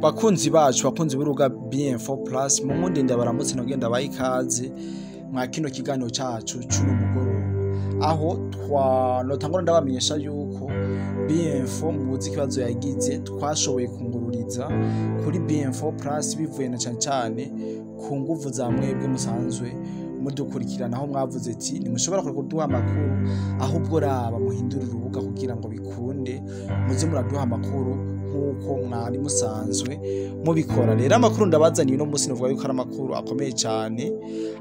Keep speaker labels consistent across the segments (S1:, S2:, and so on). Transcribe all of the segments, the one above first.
S1: Bakunzi bacu, bakunzi b'urubuga BM4 Plus, mu nkundi ndabaramutse nogenda ndabaha ikaze mwa kino kiganiro cacu c'uno mugoroba, aho twanotangura ndabamenyesha yuko BM4 muzi ikibazo yagize, twashoboye kungururiza kuri BM4 Plus bivuye na cane cane ku nguvu za mwebwe musanzwe mudukurikirana, aho mwavuze ati ntimushobora kuduha amakuru, ahubwo raba muhindure urubuga kugira ngo bikunde muze muraduha amakuru nk'uko mwari musanzwe mubikora. Rero amakuru ndabazaniye uno munsi novuga yuko ari amakuru akomeye cyane,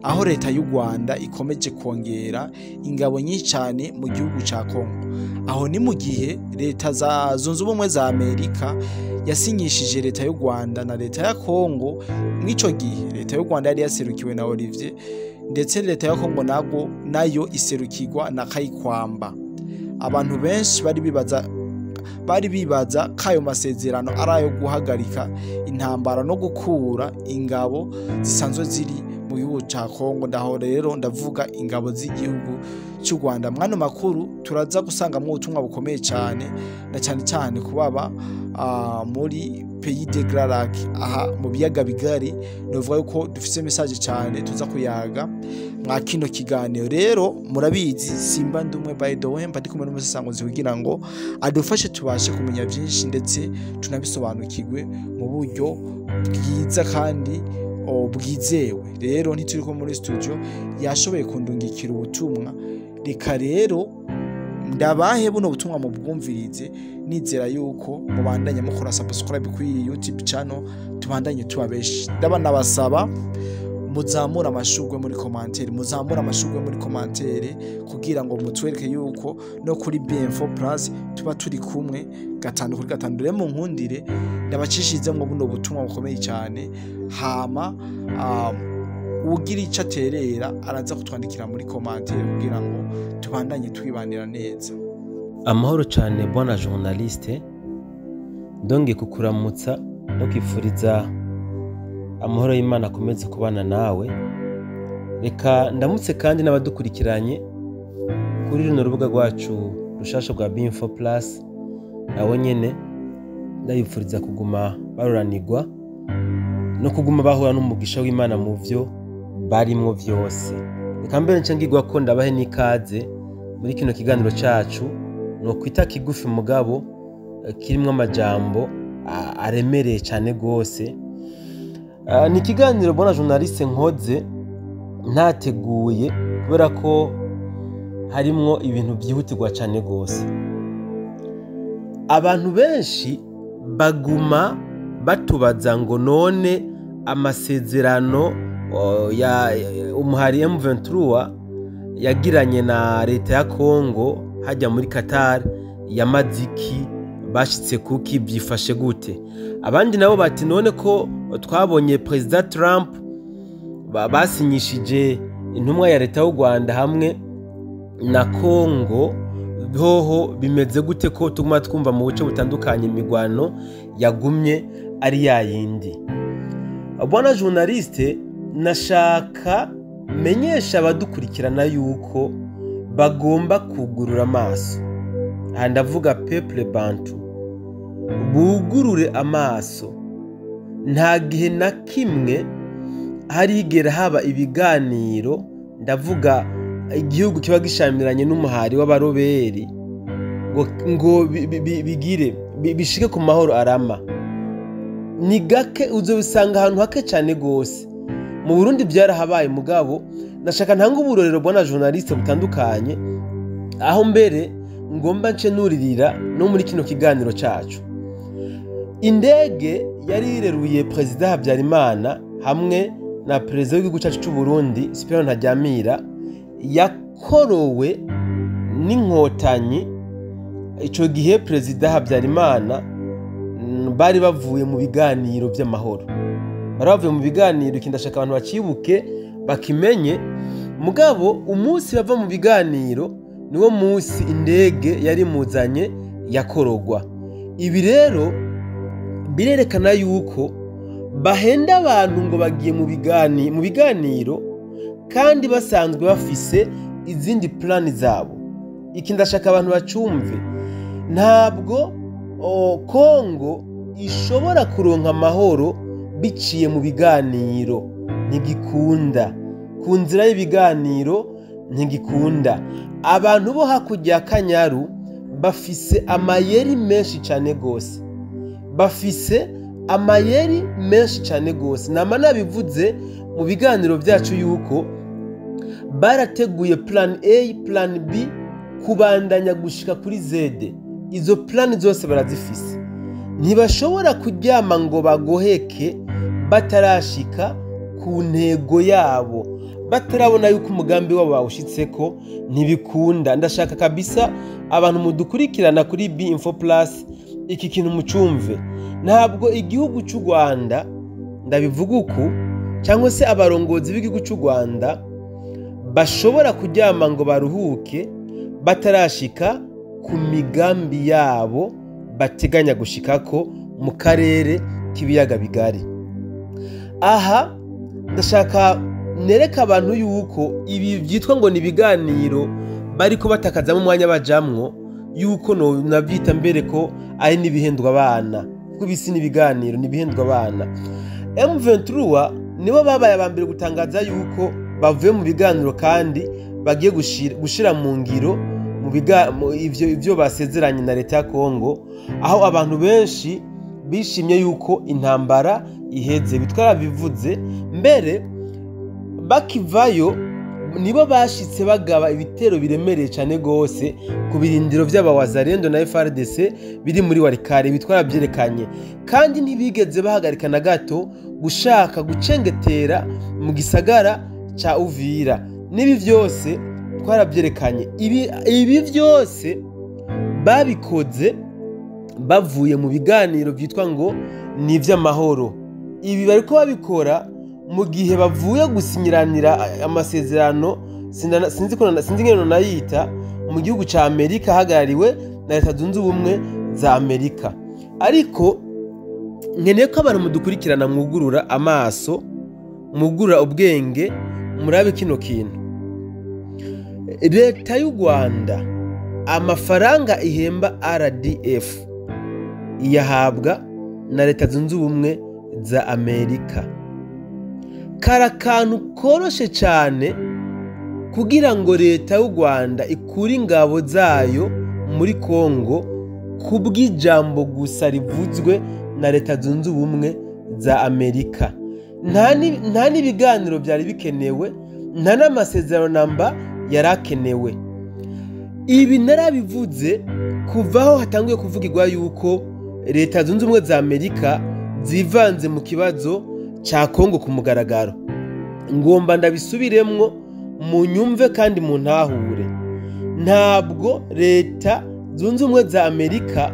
S1: aho leta y'u Rwanda ikomeje kongera ingabo nyinshi cyane mu gihugu ca Congo. Aho ni mu gihe leta za zunze ubumwe za Amerika yasinyishije leta y'u Rwanda na leta ya Congo. Mw'ico gihe leta y'u Rwanda yari yaserukiwe na Olivier, ndetse leta ya Congo nago nayo iserukirwa na Kayikwamba. Abantu benshi bari bibaza ko ayo masezerano ari ayo guhagarika intambara no gukura ingabo zisanzwe ziri mu gihugu ca Congo. Ndaho rero ndavuga ingabo z'igihugu cy'u Rwanda. Mwano makuru turaza gusangamwo ubutumwa bukomeye cyane, na cyane cyane kubaba muri Pays des Grands Lacs, aha mu biyaga bigari. Novuga yuko dufise message cyane tuza kuyaga mwa kino kiganiro. Rero murabizi, simba ndumwe, by the way, mba ndi kumwe n'umusesanguzi kugira ngo adufashe tubashe kumenya byinshi, ndetse tunabisobanukirwe mu buryo bwiza kandi bwizewe. Rero ntituri ko muri studio, yashoboye kundungikira ubutumwa. Reka rero ndabahe buno butumwa mubwumvirize, nizera yuko mubandanya mukora subscribe kuri iyi YouTube channel, tubandanye tuba benshi. Ndabanabasaba muzamura amashurwe muri commentaire, muzamura amashurwe muri commentaire kugira ngo mutwereke yuko no kuri BM4 Plus tuba turi kumwe gatanu kuri gatanu. Rero mu nkundire ndabacishirize ngo buno butumwa bukomeye cyane, hama ugira icyo aterera araza kutwandikira muri commentaire kugira ngo tubandanye twibanira neza.
S2: Amahoro cyane, bwana journaliste. Ndongeye kukuramutsa no kwifuriza amahoro y'Imana akomeze kubana nawe. Reka ndamutse kandi n'abadukurikiranye kuri runo rubuga rwacu rushasha rwa B4 Plus, nabo nyene ndabifuriza kuguma baruranirwa no kuguma bahura n'umugisha w'Imana mu vyo barimwo vyose. Reka mbere nce ngirwa ko ndabahe n'ikaze muri kino kiganiro cacu no kwita kigufi, mugabo kirimwo amajambo aremereye cyane gose. Ni ikiganiro, bwana journaliste, nkoze ntateguye kubera ko harimwo ibintu byihutirwa cyane gose. Abantu benshi baguma batubaza ngo none amasezerano ya umuhari M23 yagiranye na leta ya Congo hajya muri Qatar yamaziki, bashitse kuki, byifashe gute? Abandi nabo bati none ko twabonye President Trump basinyishije intumwa ya leta y'u Rwanda hamwe na Congo, hoho bimeze gute ko tuguma twumva mu buce butandukanye imigwano yagumye ari yayindi? Bwana journaliste, nashaka menyesha abadukurikirana yuko bagomba kugurura amaso. Aha ndavuga peuple bantu, bugurure amaso. Nta gihe na kimwe harigera haba ibiganiro, ndavuga igihugu kiba gishamiranye n'umuhari w'abaroberi, ngo bigire bishike ku mahoro arama. Ni gake, uzobisanga ahantu hake cyane gose. Mu Burundi byarahabaye, mugabo nashaka ntanga uburorero, bwana journaliste, butandukanye, aho mbere ngomba nce nuririra no muri kino kiganiro cacu. Indege yari ireruye Perezida Habyarimana hamwe na perezida w'igihugu cyacu cy'u Burundi Cyprien Ntaryamira yakorowe n'inkotanyi. Ico gihe Perezida Habyarimana bari bavuye mu biganiro by'amahoro, bari bavuye mu biganiro. Iki ndashaka abantu bacibuke, bakimenye. Mugabo umunsi bava mu biganiro niwo munsi indege yari muzanye yakorogwa. Ibi rero birerekana yuko bahenda abantu ngo bagiye mu biganiro kandi basanzwe bafise izindi plani zabo. Iki ndashaka abantu bacumve. Ntabwo Kongo ishobora kuronka amahoro biciye mu biganiro. Ntigikunda ku nzira y'ibiganiro, ntigikunda. Abantu bo hakurya ya Kanyaru bafise amayeri menshi cyane gose, bafise amayeri menshi cyane gose. Nama nabivuze mu biganiro byacu yuko barateguye plan A, plan B, kubandanya gushika kuri Z. Izo plan zose barazifise. Ntibashobora kuryama ngo bagoheke batarashika ku ntego yabo, batarabona yuko umugambi wabo bawushitseko. Ntibikunda. Ndashaka kabisa abantu mudukurikirana kuri B Info Plus iki kintu mucumve. Ntabwo igihugu cy'u Rwanda, ndabivuga uku, cyangwa se abarongozi b'igihugu cy'u Rwanda bashobora kuryama ngo baruhuke batarashika ku migambi yabo bateganya gushikako mu karere k'ibiyaga bigari. Aha ndashaka nereka abantu yuko ibi byitwa ngo ni ibiganiro bariko batakazamo umwanya bajamwo, yuko no nabyita mbere ko ari n'ibihendwa abana, kuko ibisi n'ibiganiro n'ibihendwa abana. M23 nibo babaye abambere gutangaza yuko bavuye mu biganiro kandi bagiye gushira mu ngiro ivyo basezeranye na leta ya Kongo, aho abantu benshi bishimye yuko intambara iheze. Bitwarabivuze mbere bakivayo, nibo bashitse bagaba ibitero biremereye cyane gose ku birindiro by'abawazarendo na FRDC biri muri Walikare. Bitwara byerekanye kandi ntibigeze bahagarika na gato gushaka gucengetera mu gisagara ca Uvira. N'ibi byose twarabyerekanye. Ibi byose babikoze bavuye mu biganiro byitwa ngo ni iby'amahoro. Ibi bariko babikora mu gihe bavuye gusinyiranira amasezerano, sinzi ko sinzi ngeno nayita, mu gihugu ca Amerika hagarariwe na Leta Zunze Ubumwe za Amerika. Ariko nkeneye ko abantu mudukurikirana mwugurura amaso, mwugurura ubwenge, murabe kino kintu. Leta y'u Rwanda amafaranga ihemba RDF iyahabwa na Leta Zunze Ubumwe za Amerika. Kari akantu koroshe cyane kugira ngo leta y'u Rwanda ikure ingabo zayo muri Kongo kubw'ijambo gusa rivuzwe na Leta Zunze Ubumwe za Amerika. Nta n'ibiganiro byari bikenewe, nta n'amasezerano namba yarakenewe. Ibi narabivuze kuva aho hatanguye kuvugirwa yuko Leta Zunze Ubumwe za Amerika zivanze mu kibazo ca Kongo ku mugaragaro. Ngomba ndabisubiremwo munyumve kandi muntahure. Ntabwo Leta Zunze Ubumwe za Amerika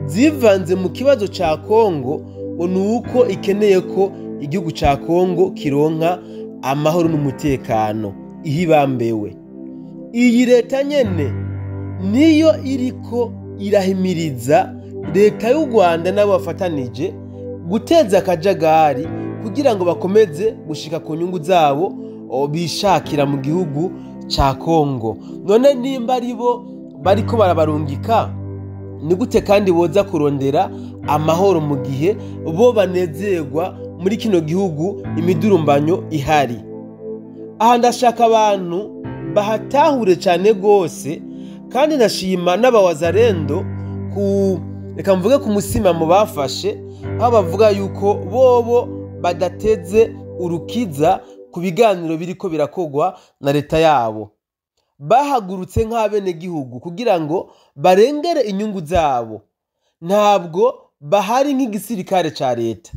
S2: zivanze mu kibazo ca Kongo ngo nuko ikeneye ko igihugu ca Kongo kironka amahoro n'umutekano ihibambewe. Iyi leta nyene niyo iriko irahimiriza leta y'u Rwanda n'abo bafatanije guteza akajagari kugira ngo bakomeze gushika ku nyungu zabo bishakira mu gihugu ca Kongo. None nimba aribo bariko barabarungika, ni gute kandi boza kurondera amahoro mu gihe bo banezerwa muri kino gihugu imidurumbanyo ihari? Aha ndashaka abantu bahatahure cyane gose, kandi ndashima n'abawazarendo ku reka mvuge ku musimamo bafashe, aho bavuga yuko bobo badateze urukiza ku biganiro biriko birakogwa na leta yabo. Bahagurutse nk'abenegihugu kugira ngo barengere inyungu zabo. Ntabwo bahari nk'igisirikare ca leta.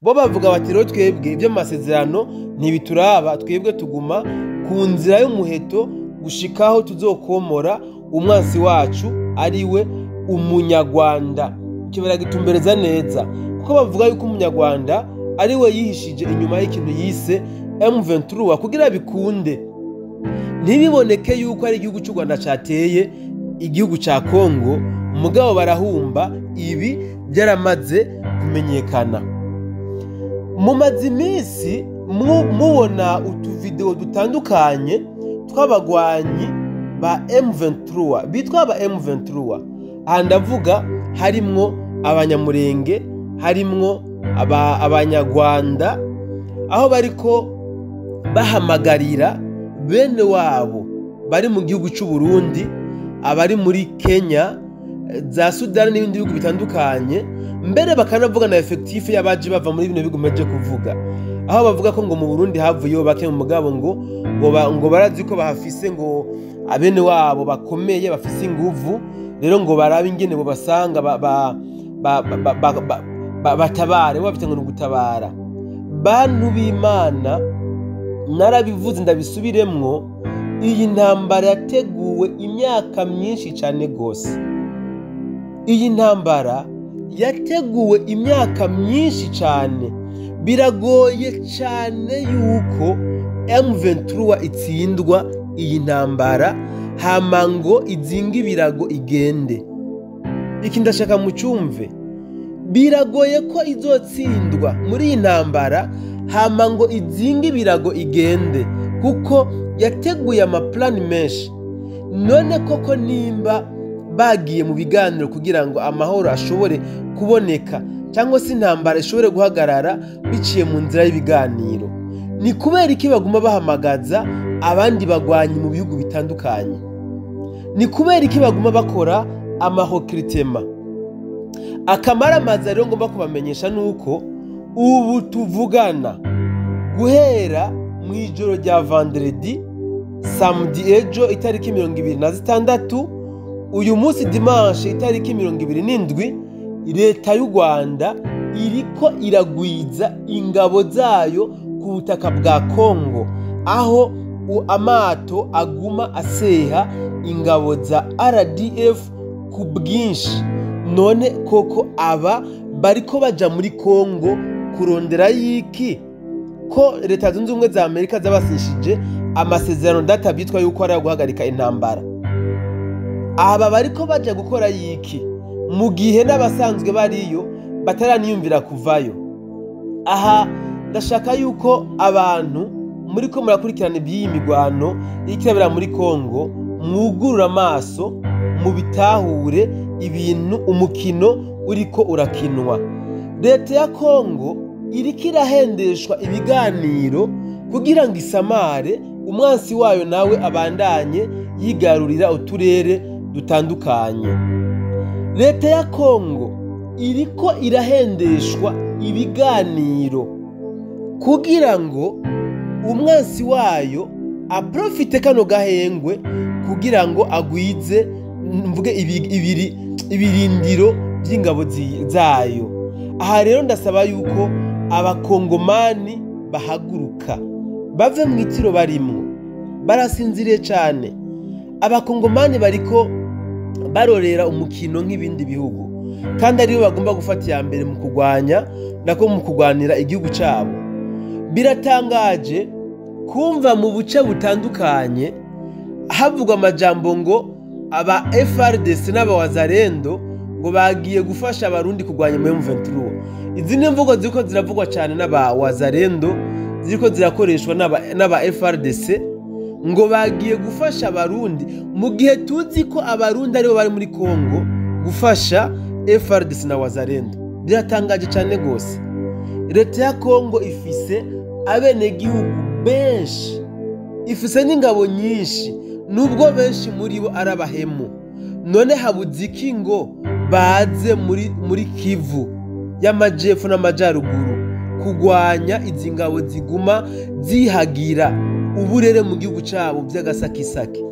S2: Bo bavuga bati rero twebwe ibyo masezerano ntibituraba, twebwe tuguma ku nzira y'umuheto gushikaho tuzokomora umwansi wacu ariwe umunyarwanda. Icyo baragitumbereza neza, kuko bavuga yuko umunyarwanda ariwe yihishije inyuma y'ikintu yise M23 kugira bikunde ntibiboneke yuko ari igihugu cy'u Rwanda cateye igihugu ca Kongo. Mugabo barahumba, ibi byaramaze kumenyekana. Mumaze iminsi mubona utuvideo dutandukanye tw'abagwanyi ba M23 bitwa ba M23. Aha ndavuga harimwo abanyamurenge, harimwo abanyarwanda, aho bariko bahamagarira bene wabo bari mu gihugu c'u Burundi, abari muri Kenya, za Sudani n'ibindi bihugu bitandukanye, mbere bakanavuga na effectif y'abaje bava muri bino bihugu meje kuvuga, aho bavuga ko ngo mu Burundi havuyeho bake mu mugabo ngo barazi ko bahafise ngo abene wabo bakomeye bafise inguvu, rero ngo barabe ingene bo basanga batabare, bafite ngo gutabara. Bantu b'Imana, narabivuze ndabisubiremwo, iyi ntambara yateguwe imyaka myinshi cyane gose. Iyi ntambara yateguwe imyaka myinshi cyane. Biragoye cyane yuko M23 itsindwa iyi ntambara hama ngo izinga ibirago igende. Iki ndashaka mucumve, biragoye ko izotsindwa muri iyi ntambara hama ngo izinga ibirago igende, kuko yateguye amaplani menshi. None koko nimba bagiye mu biganiro kugira ngo amahoro ashobore kuboneka cyangwa se intambara ishobore guhagarara biciye mu nzira y'ibiganiro, ni kubera iki baguma bahamagaza abandi bagwanyi mu bihugu bitandukanye? Ni kubera iki baguma bakora amahokritema? Akamaramaza rero ngomba kubamenyesha nuko ubu tuvugana guhera mu ijoro rya vendredi, samedi ejo itariki 26, uyu munsi dimanche itariki 27, leta y'u Rwanda iriko iragwiza ingabo zayo ku butaka bwa Kongo, aho amato aguma aseha ingabo za RDF ku bwinshi. None koko aba bariko baja muri Kongo kurondera yiki? Ko leta zunze ubumwe za Amerika zabasishije amasezerano data bitwa yuko ari guhagarika intambara, aba bariko baja gukora yiki mu gihe n'abasanzwe bariyo bataraniyumvira kuvayo? Aha ndashaka yuko abantu muri ko murakurikirana iby'iyi migwano ikirabera muri Kongo mwugurura amaso mubitahure ibintu umukino uriko urakinwa. Leta ya Kongo iriko irahendeshwa ibiganiro kugira ngo isamare umwansi wayo nawe abandanye yigarurira uturere dutandukanye. Leta ya Kongo iriko irahendeshwa ibiganiro kugira ngo umwansi wayo aprofite kano gahengwe kugira ngo agwize mvuge ibirindiro by'ingabo zayo. Aha rero ndasaba yuko abakongomani bahaguruka bave mu itiro barimwo, barasinziriye cyane. Abakongomani bariko barorera umukino nk'ibindi bihugu, kandi aribo bagomba gufata iya mbere mu kugwanya nako mu kugwanira igihugu cyabo. Biratangaje kumva mu buce butandukanye havugwa amajambo ngo aba FRDC n'abawazarendo ngo bagiye gufasha abarundi kugwanya M23. Izi ni mvugo ziriko ziravugwa cyane n'aba wazarendo, ziriko zirakoreshwa n'aba FRDC ngo bagiye gufasha abarundi, mu gihe tuzi ko abarundi aribo bari muri Kongo gufasha FRDC na wazarendo. Biratangaje cyane gose. Leta ya Kongo ifise abenegihugu benshi, ifise n'ingabo nyinshi, nubwo benshi muri bo ari abahemu. None habuze iki ngo baze muri Kivu y'amajepfo n'amajaruguru kugwanya izi ngabo ziguma zihagira uburere mu gihugu cyabo by'agasakisaki?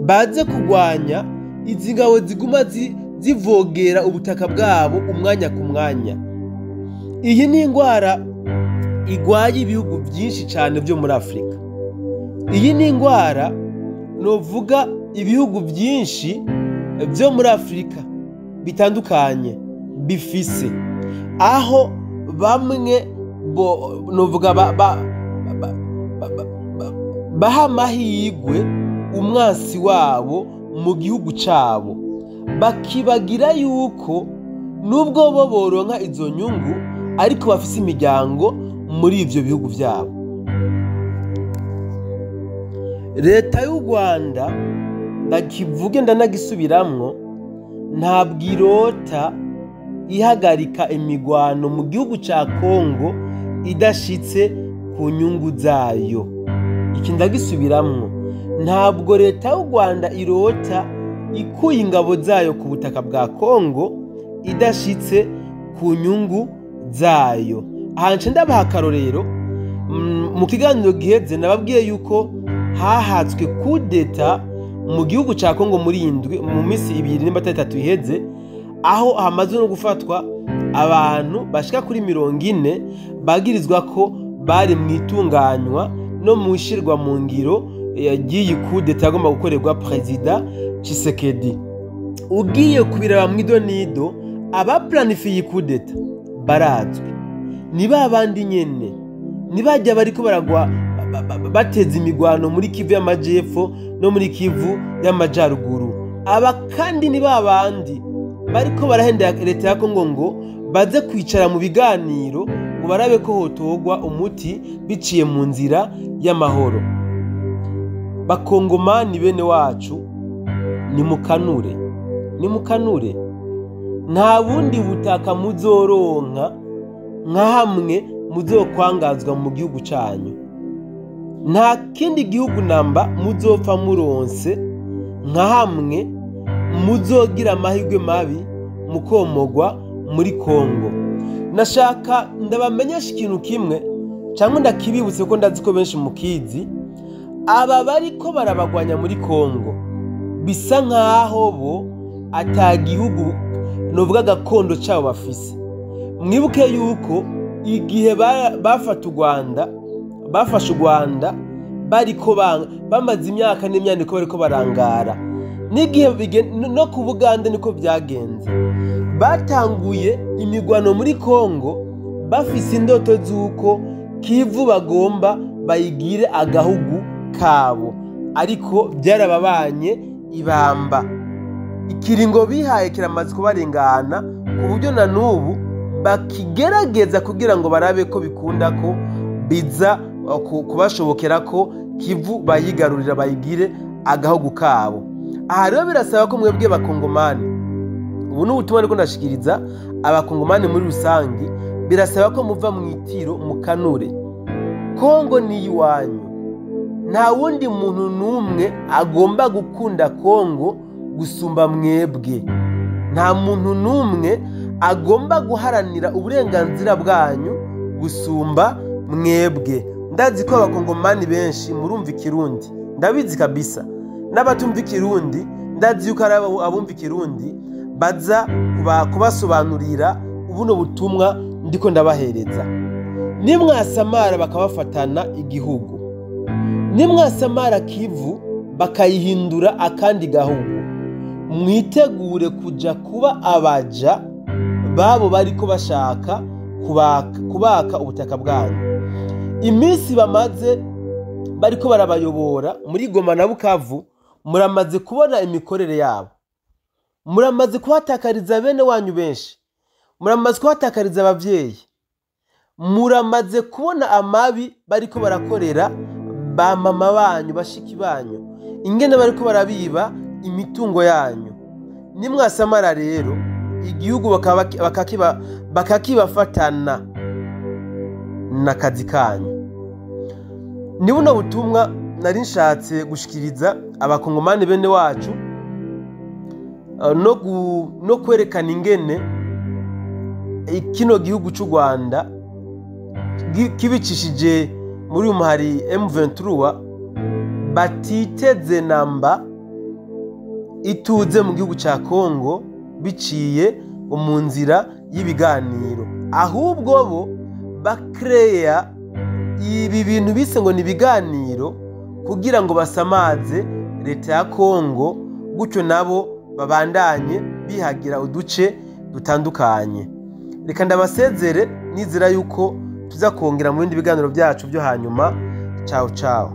S2: Baze kugwanya izi ngabo ziguma zivogera ubutaka bwabo umwanya ku mwanya. Iyi ni ingwara igwaye ibihugu byinshi cyane byo muri Afrika. Iyi ni ingwara novuga ibihugu byinshi byo muri Afrika bitandukanye bifise, aho bamwe novuga baha amahirwe umwansi wabo mu gihugu cyabo, bakibagira yuko nubwo bo boronka izo nyungu ariko bafise imiryango muri ivyo bihugu byabo. Leta y'u Rwanda ndakivuge ndanagisubiramwo, ntabwo irota ihagarika imigwano mu gihugu ca Kongo idashitse ku nyungu zayo. Iki ndagisubiramwo, ntabwo leta y'u Rwanda irota ikuye ingabo zayo ku butaka bwa Kongo idashitse ku nyungu zayo. Aha nce ndabaha akarorero. Mu kiganiro giheze nababwiye yuko hahatswe kudeta mu gihugu ca Kongo muri indwi, mu minsi 2 nimba 3 iheze, aho hamaze no gufatwa abantu bashika kuri 40 bagirizwa ko bari mu itunganywa no mu ishirwa mu ngiro ry'iyi kudeta yagomba gukorerwa Perezida Tshisekedi. Ugiye kubiraba mu idonido, abaplanifiye iyi kudeta barazwi, ni ba bandi nyene, ni bajya bariko baragwa bateza imigwano muri Kivu y'Amajepfo no muri Kivu y'Amajaruguru. Aba kandi ni ba bandi bariko barahenda leta ya Kongo ngo baze kwicara mu biganiro ngo barabe ko hotogwa umuti biciye mu nzira y'amahoro. Bakongomani bene wacu, nimukanure, nimukanure, nta bundi butaka muzoronka nka hamwe muzokwangazwa mu gihugu canyu. Nta kindi gihugu namba muzopfa muronse nka hamwe muzogira amahirwe mabi mukomogwa muri Kongo. Nashaka ndabamenyesha ikintu kimwe cyangwa ndakibibutse ko ndazi ko benshi mukizi. Aba bariko barabagwanya muri Kongo bisa nkaho bo ata gihugu novuga gakondo cabo bafise. Mwibuke yuko igihe bafata u Rwanda, bafashe u Rwanda bariko bamaze imyaka n'imyaniko bariko barangara. N'igihe no ku Buganda niko byagenze. Batanguye imigwano muri Kongo bafise indoto z'uko Kivu bagomba bayigire agahugu kabo, ariko byarababanye ibamba. Ikiringo bihaye kiramaze kubarengana ku buryo na n'ubu bakigerageza kugira ngo barabe ko bikunda ko biza kubashobokera ko Kivu bayigarurira bayigire agahugu kabo. Aha rero birasaba ko mwebwe bakongomani, ubu ni ubutumwa ariko ndashikiriza abakongomani muri rusangi, birasaba ko muva mu itiro mukanure. Kongo ni iwanyu, nta wundi muntu n'umwe agomba gukunda Kongo gusumba mwebwe. Nta muntu n'umwe agomba guharanira uburenganzira bwanyu gusumba mwebwe. Ndazi ko abakongomani benshi murumva ikirundi, ndabizi kabisa. N'abatumva ikirundi ndazi yuko ari abumva ikirundi baza kubasobanurira ubuno butumwa ndiko ndabahereza. Nimwasamara bakabafatana igihugu, nimwasamara Kivu bakayihindura akandi gahugu, mwitegure kuja kuba abaja babo bariko bashaka kubaka ubutaka bwanyu. Iminsi bamaze bariko barabayobora muri Goma na Bukavu, muramaze kubona imikorere yabo, muramaze kuhatakariza bene wanyu benshi, muramaze kuhatakariza abavyeyi, muramaze kubona amabi bariko barakorera ba mama banyu, bashiki banyu, ingene bariko barabiba imitungo yanyu. Nimwasamara rero igihugu bakakibafatana n'akazi kanyu. Ni buno butumwa nari nshatse gushikiriza abakongomani bene wacu, no kwerekana ingene kino gihugu c'u Rwanda kibicishije muri uyu muhari M23 batiteze namba ituze mu gihugu ca Kongo biciye mu nzira y'ibiganiro, ahubwo bo bakreya ibi bintu bise ngo ni ibiganiro kugira ngo basamaze leta ya Kongo, gutyo nabo babandanye bihagira uduce dutandukanye. Reka ndabasezere nizera yuko tuza kongera mu bindi biganiro byacu byo hanyuma. Ciao ciao.